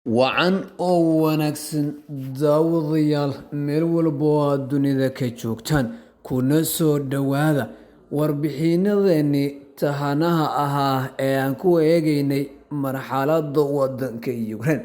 Wacan oo wanaagsan daawadayaal, meel walba oo aad dunida ka joogtaan, kuna soo dhowaada warbixinadeenii taxanaha ahaa ee aan ku eegaynay marxaladda waddanka Ukraine.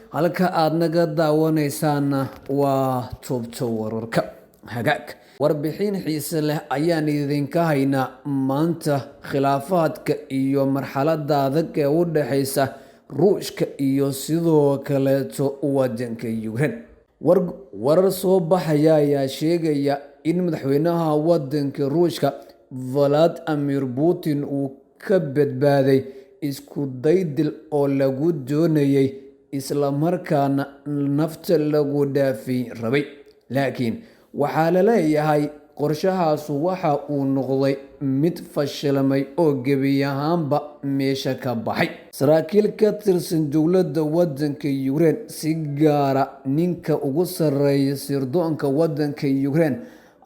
Halka aad naga daawanaysaana waa Tubta Wararka. Hagaag. Warbixin xiise leh ayaan idinka haynaa maanta: khilaafaadka iyo marxaladda adag ee u dhexeysa Ruushka iyo sidoo kaleeto waddanka Ukraine. Warar soo baxaya ayaa sheegaya in madaxweynaha waddanka Ruushka Vladimir Putin uu ka badbaaday isku day dil oo lagu doonayay, isla markaana nafta lagu dhaafin rabay. Laakiin waxaa la leeyahay qorshahaasu waxa uu noqday mid fashilmay oo gebi ahaanba meesha ka baxay. Saraakiil ka tirsan dowladda waddanka Ukraine, si gaara ninka ugu sarreeya sirdoonka waddanka Ukraine,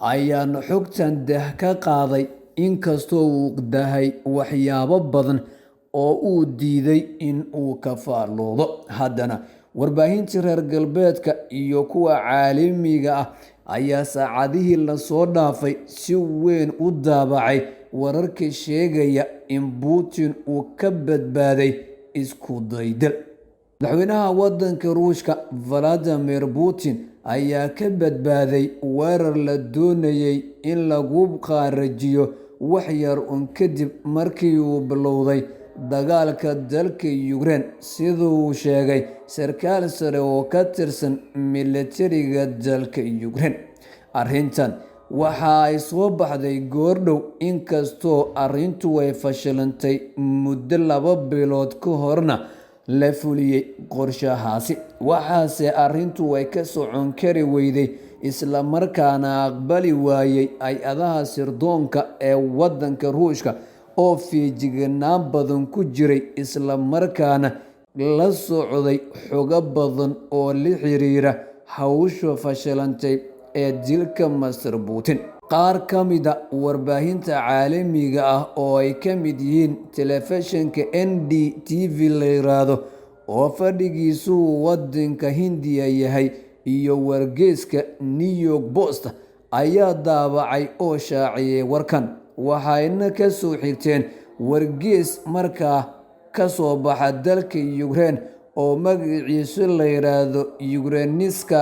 ayaana xogtan daah ka qaaday, inkastoo uu dahay waxyaabo badan oo uu diiday in uu ka faalloodo. Haddana warbaahinta reer galbeedka iyo kuwa caalamiga ah ayaa saacadihii lasoo dhaafay si weyn u daabacay wararka sheegaya in Putin uu ka badbaaday isku day dil. Madaxweynaha waddanka Ruushka Vladimir Putin ayaa ka badbaaday weerar la doonayay in lagu qaarajiyo wax yar uun kadib markii uu bilowday dagaalka dalka Ukraine, sida uu sheegay sarkaal sare oo ka tirsan militariga dalka Ukraine. Arrintan waxa ay soo baxday goordhow, inkastoo arrintu ay fashilantay muddo 2 bilood ka horna la fuliyey qorshahaasi. Waxaase arrintu ay ka socon kari weyday, isla markaana aqbali waayey hay'adaha sirdoonka ee waddanka Ruushka oo feejignaan badan ku jiray, isla markaana la socday xogo badan oo la xiriira hawsha fashilantay ee dilka Mister Putin. Qaar ka mid ah warbaahinta caalamiga ah, oo ay ka mid yihiin telefishinka NDTV la yiraahdo oo fadhigiisu waddanka Hindiya yahay iyo wargeyska New York Post, ayaa daabacay oo shaaciyay warkan, waxayna ka soo xigteen wargeys markaa ka soo baxa dalka Ukraine oo magaciisu la yiraahdo Ukrainska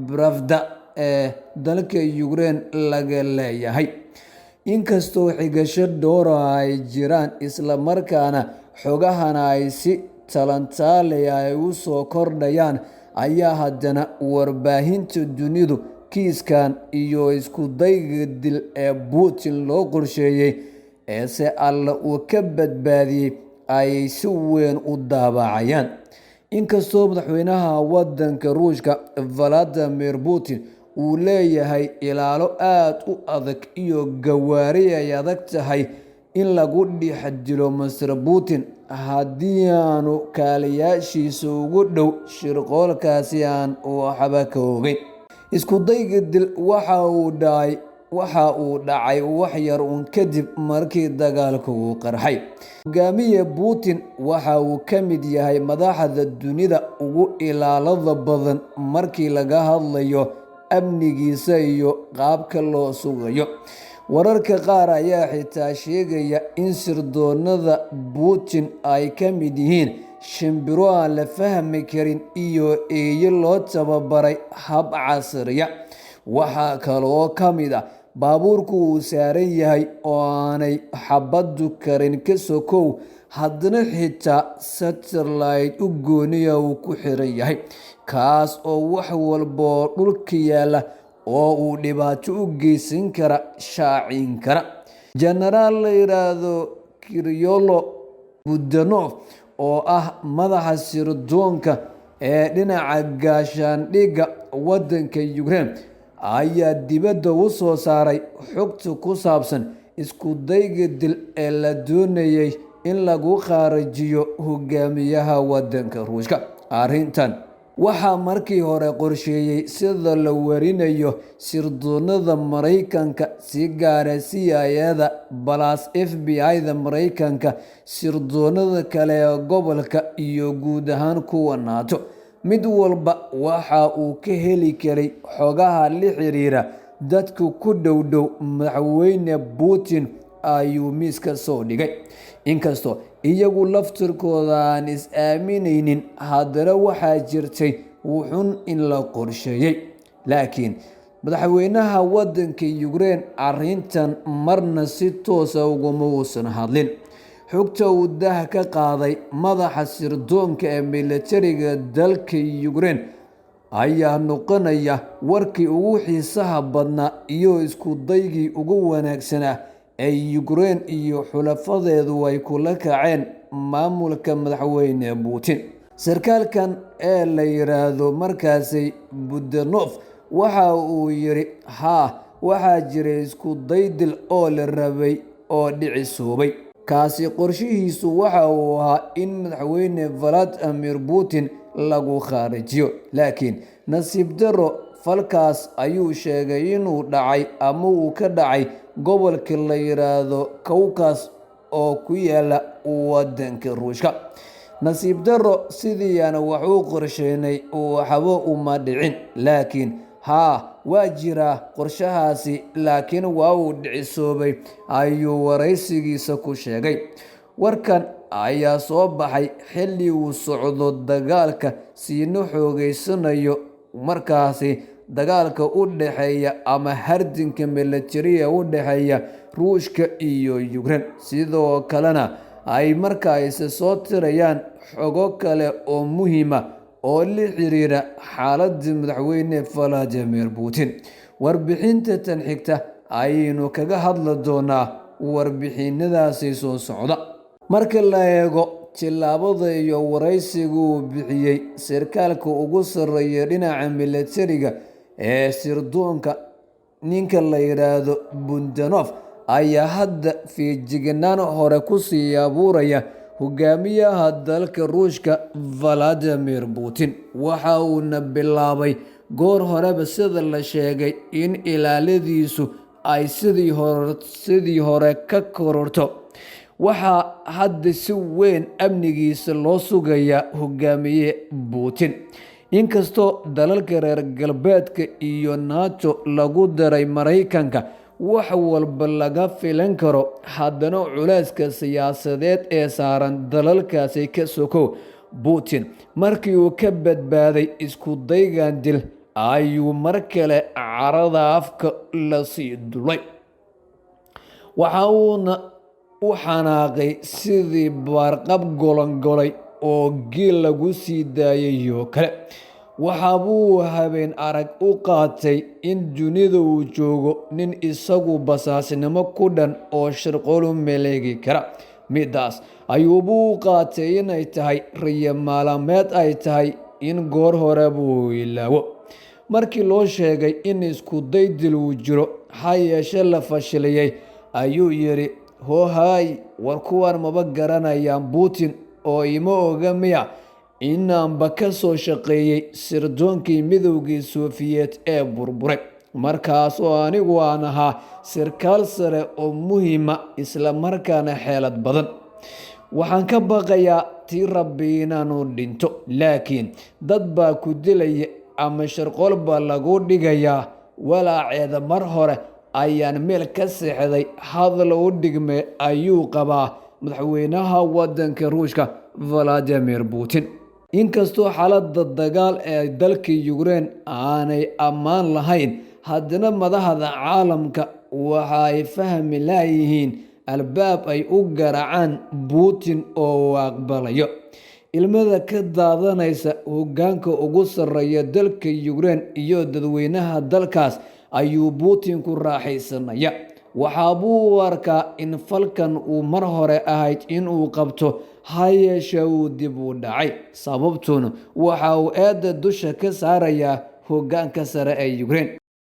Pravda ee dalka Ukraine laga leeyahay. Inkastoo xigasho dhowr ah ay jiraan, isla markaana xogahana ay si talantaali ay u soo kordhayaan, ayaa haddana warbaahinta dunidu kiiskan iyo isku dayga dil ee Putin loo qorsheeyay ee se Alle uu ka badbaadiyey ayay si weyn u daabacayaan. Inkastoo madaxweynaha waddanka Ruushka Vladimir Putin uu leeyahay ilaalo aad u adag iyo gawaari ay adag tahay in lagu dhex dilo Mister Putin haddii aanu kaaliyaashiisa ugu dhow shirqoolkaasi aan waxba ka ogeyn. Isku dayga dil waxa uu dhacay wax yar uun kadib markii dagaalku uu qarxay. Hogaamiye Putin waxa uu ka mid yahay madaxda dunida ugu ilaalada badan markii laga hadlayo amnigiisa iyo qaabka loo sugayo. Wararka qaar ayaa xitaa sheegaya in sirdoonada Putin ay ka mid yihiin shimbiro aan la fahmi karin iyo eeyo loo tababaray hab casriya. Waxaa kaloo ka mid ah baabuurku uu saaran yahay oo aanay xabaddu karin ka sokow, haddana xitaa satellite u gooniya uu ku xiran yahay, kaas oo wax walba oo dhulka yaalla oo uu dhibaato u geysan kara shaacin kara. Jenaraal la yiraahdo Kyrylo Budanov, oo ah madaxa sirdoonka ee dhinaca gaashaandhigga waddanka Ukraine, ayaa dibadda u soo saaray xogta ku saabsan isku dayga dil ee la doonayay in lagu khaarajiyo hogaamiyaha waddanka Ruushka. Arrintan waxaa markii hore qorsheeyey, sida la warinayo, sirdoonada Maraykanka, si gaara CIA-da plus FBI-da Maraykanka, sirdoonada kale ee gobolka iyo guud ahaan kuwa NATO. Mid walba waxa uu ka heli karay xogaha la xiriira dadka ku dhow dhow madaxweyne Putin ayuu miiska soo dhigay. Inkastoo iyagu laftirkooda aan is aaminaynin, haddana waxaa jirtay wuxuun in la qorsheeyay. Laakiin madaxweynaha wadanka Ukraine arrintan marna si toosa uguma uusan hadlin. Xogta uu daha ka qaaday madaxa sirdoonka ee militariga dalka Ukraine ayaa noqonaya warkii ugu xiisaha badnaa iyo isku daygii ugu wanaagsanaa ee Ukraine iyo xulafadeedu ay kula kaceen maamulka madaxweyne Putin. Sarkaalkan ee la yiraahdo markaasi Budanov waxa uu yiri: "Haa, waxaa jiray isku day dil oo la rabay oo dhicisoobay. Kaasi qorshihiisu waxa uu ahaa in madaxweyne Vladimir Putin lagu khaarijiyo, laakiin nasiib darro falkaas ayuu sheegay inuu dhacay ama uu ka dhacay gobolka la yiraahdo Caucasus oo ku yaala wadanka Ruushka. Nasiib darro, sidii aan wax u qorsheynay waxba uma dhicin, laakiin haa, waa jiraa qorshahaasi, laakiin waa uu dhicisoobay," ayuu wareysigiisa ku sheegay. Warkan ayaa soo baxay xilli uu socdo dagaalka siina xoogeysanayo, markaasi dagaalka u dhexeeya ama hardinka militariga u dhexeeya Ruushka iyo Ukraine. Sidoo kalena ay markaasi soo tirayaan xogo kale oo muhiima oo la xiriira xaaladda madaxweyne Vladimir Putin. Warbixinta tan xigta ayaynu kaga hadli doonaa warbixinadaasi soo socda. Marka la eego tillaabada iyo wareysiga uu bixiyey sarkaalka ugu sarreeya dhinaca militariga ee sirdoonka, ninka la yiraahdo Budanov, ayaa hadda feejignaan hore ku sii abuuraya hogaamiyaha dalka Ruushka Vladimir Putin. Waxa uuna bilaabay goor horeba, sida la sheegay, in ilaaladiisu ay sidii hore ka kororto. Waxaa hadda si weyn amnigiisa loo sugayaa hogaamiye Putin. Inkastoo dalalka reer galbeedka iyo NATO lagu daray Maraykanka wax walba laga filan karo, haddana culeyska siyaasadeed ee saaran dalalkaasi ka sokow, Putin markii uu ka badbaaday isku daygan dil ayuu mar kale carada afka la sii dulay. Waxa uuna u xanaaqay sidii baarqab golongolay oo geel lagu sii daayay oo kale. Waxaabuu habeen arag u qaatay in dunida uu joogo nin isagu basaasnimo ku dhan oo shirqool u maleegi kara. Midaas ayuubuu u qaatay inay tahay riyo maalameed ay tahay in goor hore buu ilaawo. Markii loo sheegay in isku day dil uu jiro, ha yeeshee la fashiliyey, ayuu yidhi: "Hoohay, war kuwan maba garanayaan Putin oo ima oga miya inaanba ka soo shaqeeyey sirdoonkii Midowgii Sofiyeet ee burburay, markaas oo anigu aan ahaa sarkaal sare oo muhiima isla markaana xeelad badan. Waxaan ka baqayaa tii Rabbi inaanu dhinto, laakiin dad baa ku dilaya ama sharqool baa lagu dhigayaa. Walaaceeda mar hore ayaan meel ka seexday." Hadal u dhigme ayuu qabaa madaxweynaha wadanka Ruushka Vladimir Putin. Inkastoo xaaladda dagaal ee dalka Ukraine aanay ammaan lahayn, haddana madaxda caalamka waxa ay fahmi laayihiin albaab ay u garaacaan Putin oo uu aqbalayo. Ilmada ka daadanaysa hoggaanka ugu sarreeya dalka Ukraine iyo dadweynaha dalkaas ayuu Putin ku raaxaysanaya. Waxaabuu u arkaa in falkan uu mar hore ahayd in uu qabto, ha yeeshee uu dib u dhacay. Sababtuna waxa uu eedda dusha ka saarayaa hoggaanka sare ee Ukraine.